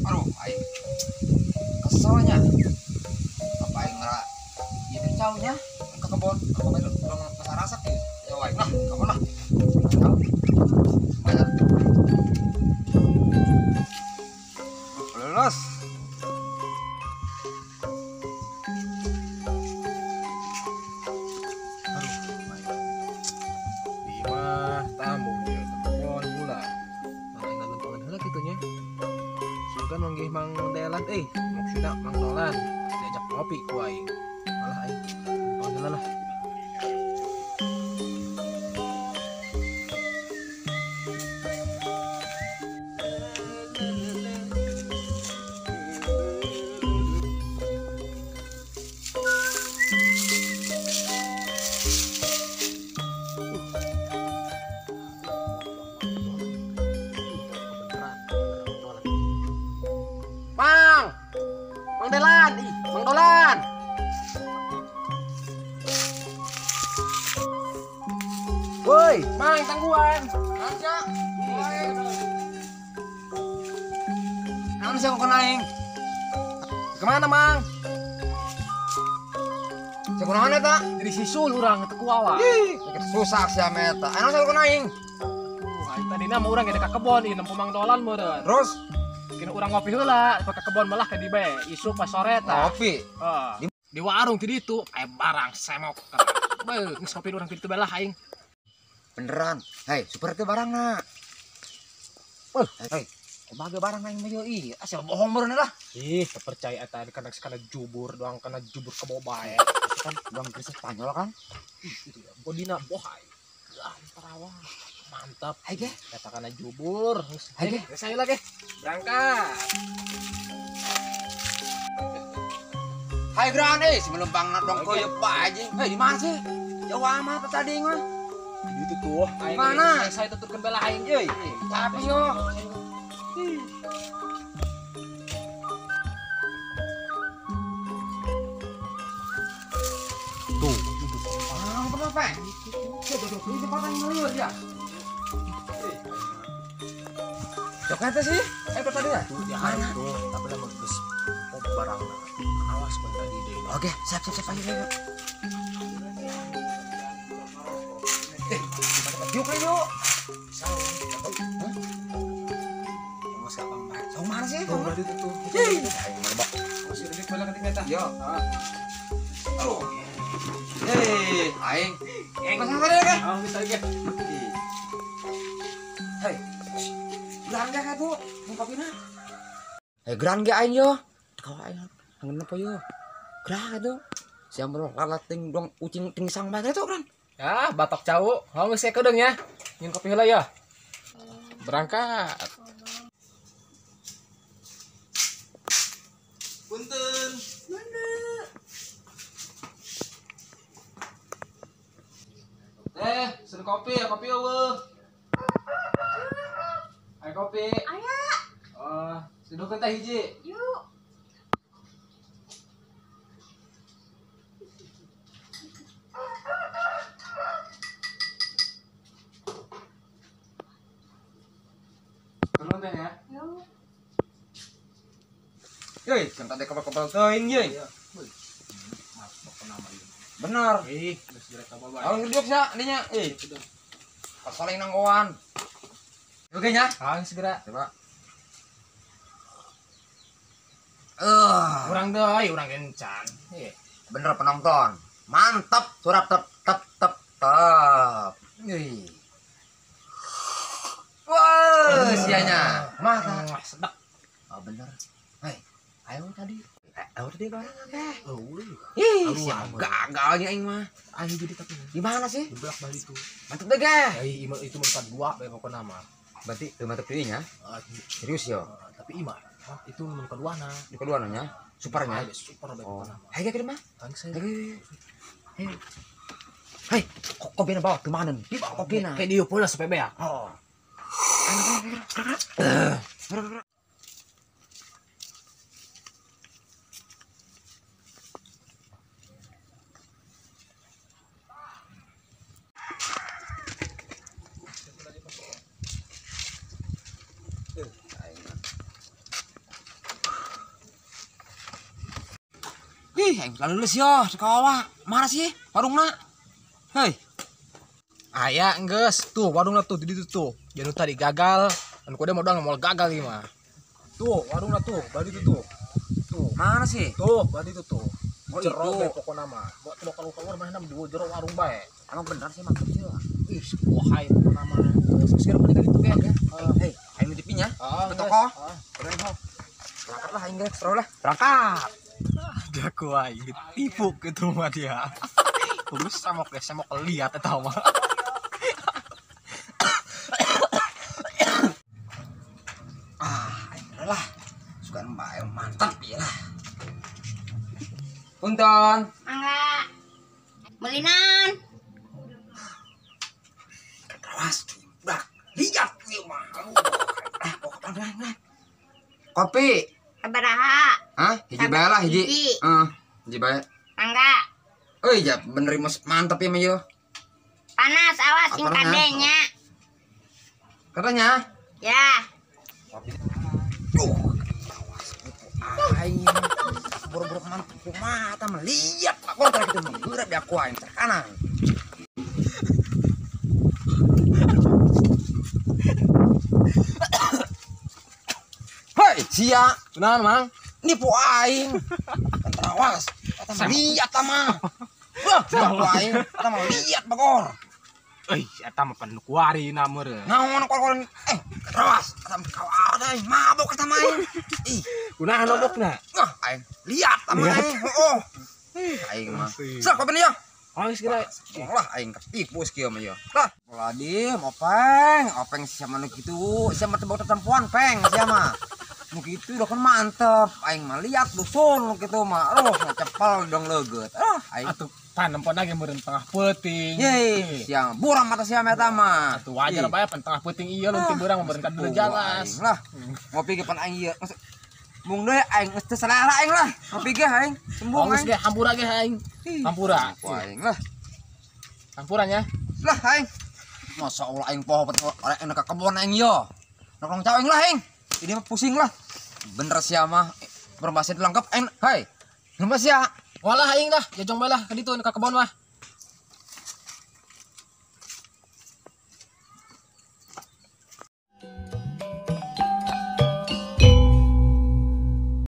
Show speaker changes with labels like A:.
A: Aduh, aing keselnya. Apa aing ngera ieu teh caunya ke kebon, ke kebon urang masarasak ieu. Ya aing lah, kebon lah. Lumayan. Lulus.
B: Aduh, di mah tamu ieu ke kebon gula. Mana lempangan heula kitu nya. Sugan manggih Mang Delan euy, maksudna Mang Dolan diajak ngopi ku aing. Malah aing lempangan heula lah. Mang! Mang Delan, ih, Mang Dolan. Woi, Mang tangguhan.
A: Aja. Naon sih kok aing?
B: Kemana, Mang?
A: Cek kunaon eta?
B: Jadi sisul urang teu kuawa.
A: Ih, susah sia meta. Anu sih kok aing?
B: Aing tadina mah urang ge ka kebon ieu nempo Mang Dolan meureun.
A: Terus
B: kena urang ngopi heula, ka kebon malah ka di bae. Isuk pas sore tah.
A: Ngopi.
B: Heeh. Di warung ti ditu aya barang semok. Beuh, geus ngopi urang ti ditu bae lah aing.
A: Beneran. Hei, super teh barangna. Wah, hei, kumaha barang aing mah ieu ih, asa bohong meureun lah.
B: Ih, terpercaya eta kana kana jubur doang kana jubur kebo bae.
A: Kan doang geus Spanyol kan.
B: Ih, itu ya bodina bohai. Ah, terawang. Mantap.
A: Hai ge,
B: eta kana jubur.
A: Hai ge,
B: saya lagi. Berangkat.
A: Hai gran euy, si melempang dong koyeup bae anjing. Hei, di mana sih? Jauh amat tadi mah.
B: Itu tuh.
A: Mana?
B: Saya tuturkeun bala aing euy.
A: Tapi yo.
B: Tuh, itu.
A: Ah, kenapa? Tuh, ini tempat yang ngelur ya. Coklat sih? Eh, tadi ya?
B: Tuh, di mana? Tuh, tapi lama geus barang. Awas mun tadi deui.
A: Oke, siap siap siap ayo ayo. Yuk ayo. Hah?
B: Mas gampang bae.
A: Saung mana sih?
B: Tuh, tadi tuh.
A: Hei, aing merebak.
B: Masih redik bala keting eta.
A: Yo.
B: Heeh.
A: Aduh. Hei, aing. Mas apa deh,
B: Oh, bisa ge.
A: Hei. Gerang ge ka tuh, mun kopina. Hei, gerang ge aing yo. Kau aing hangen apa yo? Gerang atuh. Siam bro, lalating dong ucing tingsang bae tuh, Gran.
B: Ya, batok cau. Hong geus kedeung ya. Nyin kopi heula ya. Berangkat.
C: Punten.
D: Mana?
B: Teh, sen kopi ya, kopi eueuh. Ayo kopi.
D: Aya.
B: Oh, seduhkeun teh hiji.
D: Yuk.
B: Turun teh ya.
D: Yuk.
A: Yeuy, kan tadi kebal-kebal teuing yeuy.
B: Masuk nama ieu.
A: Bener.
B: Ih, geus jelek apa bae.
A: Kalau ngediuk sia dinya, ih. Pas saling nanggoan. Oke nya?
B: Kang segera.
A: Coba.
B: Urang deui, urang kencan. Ih,
A: bener penonton. Mantap, surap tep tep tep tep. Ih. Wah, sianya. Mah,
B: sedap.
A: Oh, bener. Hei, ayo tadi. Ayo tadi barang apa?
B: Eueuh.
A: Ih, siap gagalnya aing mah.
B: Aing jadi tapi
A: di mana sih?
B: Di belak bali tuh.
A: Mantep deh, ge.
B: Ai, itu mah dua bae pokona mah.
A: Berarti teu mantep deui nya? Serius yo.
B: Tapi ima, itu nu kedua na.
A: Di kedua nya? Supernya?
B: Super bae pokona mah.
A: Hai ge mah.
B: Tang saya.
A: Hei, kok kopina bawa ke mana? Di bawa kopina.
B: Kayak dieu pula sampai beak.
A: Oh. Ih, aing lulus yo, sekawa. Mana sih warungna? Hei.
B: Aya geus, tuh warungna tuh di ditu tuh. Jangan tadi gagal, anu kudu modal moal gagal ieu mah. Tuh, warungna tuh, bari itu tuh. Tuh.
A: Mana sih?
B: Tuh, bari itu tuh.
A: Oh,
B: jero
A: itu.
B: Bae pokona mah. Buat teu keluar mana di jero warung bae.
A: Emang bener sih mantep sih.
B: Ih, wahai pokona mah. Geus geus kira itu ge.
A: Hei, aing nitipin ya. Ke toko. Berangkat lah aing geus, lah. Berangkat.
B: Jago aing ditipu gitu mah dia. Terus sama ke sama lihat eta mah.
A: Ah, aing lah. Suka bae mantap ieu lah. Punten.
C: Mangga. Melinan.
A: Awas, budak. Lihat ieu mah. Ah, kapan lah. Kopi.
C: Sabaraha?
A: Hah? Hiji bae lah hiji. Heeh, hiji bae.
C: Mangga.
A: Euy, ja bener mas mantep ya mah yo.
C: Panas awas sing kadenya.
A: Katanya?
C: Ya.
A: Kopi. Duh, awas aing. Boro-boro mantep kumaha tah melihat Pak Kontra gitu menggerak di aku aing terkanan. Hei, sia.
B: Kunaon, Mang?
A: Nipu aing. Terawas. Eta lihat tah mah. Wah, nipu aing. Eta mah lihat bagor.
B: Euy, eta mah pan kuari na meureun.
A: Naon kor-kor terawas. Eta mah kawal aing mabok eta mah aing. Ih,
B: kunaon mabokna?
A: Wah, aing lihat tah mah aing. Heeh. Aing mah. Sok kopi ya.
B: Oh, geus kira.
A: Lah aing ketipu kieu mah ieu. Lah, Ladim, openg, openg sia mah nu kitu, sia mah teu tetempuan peng sia mah. Nu kitu udah kan mantep, aing mah lihat dusun nu kitu mah. Aduh, cepel dong leugeut. Ah, aing
B: atuh panempon lagi meureun tengah peuting.
A: Ye, sia buram mata sia eta mah.
B: Atuh wajar bae pan tengah peuting ieu leutik beurang meureun ka jelas.
A: Lah, ngopi ge pan aing ieu. Mung deui aing geus teu selera aing lah. Ngopi ge aing sembung aing.
B: Geus ge hampura ge aing. Hampura.
A: Aing lah.
B: Hampuranya.
A: Lah aing. Masa Allah aing poho aing ka kebon aing yo. Nongkrong cawing lah aing. Ini mah pusing lah. Bener sia mah perbasit lengkap aing. Hai. Lembas sia.
B: Walah aing dah, jajong bae lah ka ditu ka kebon mah.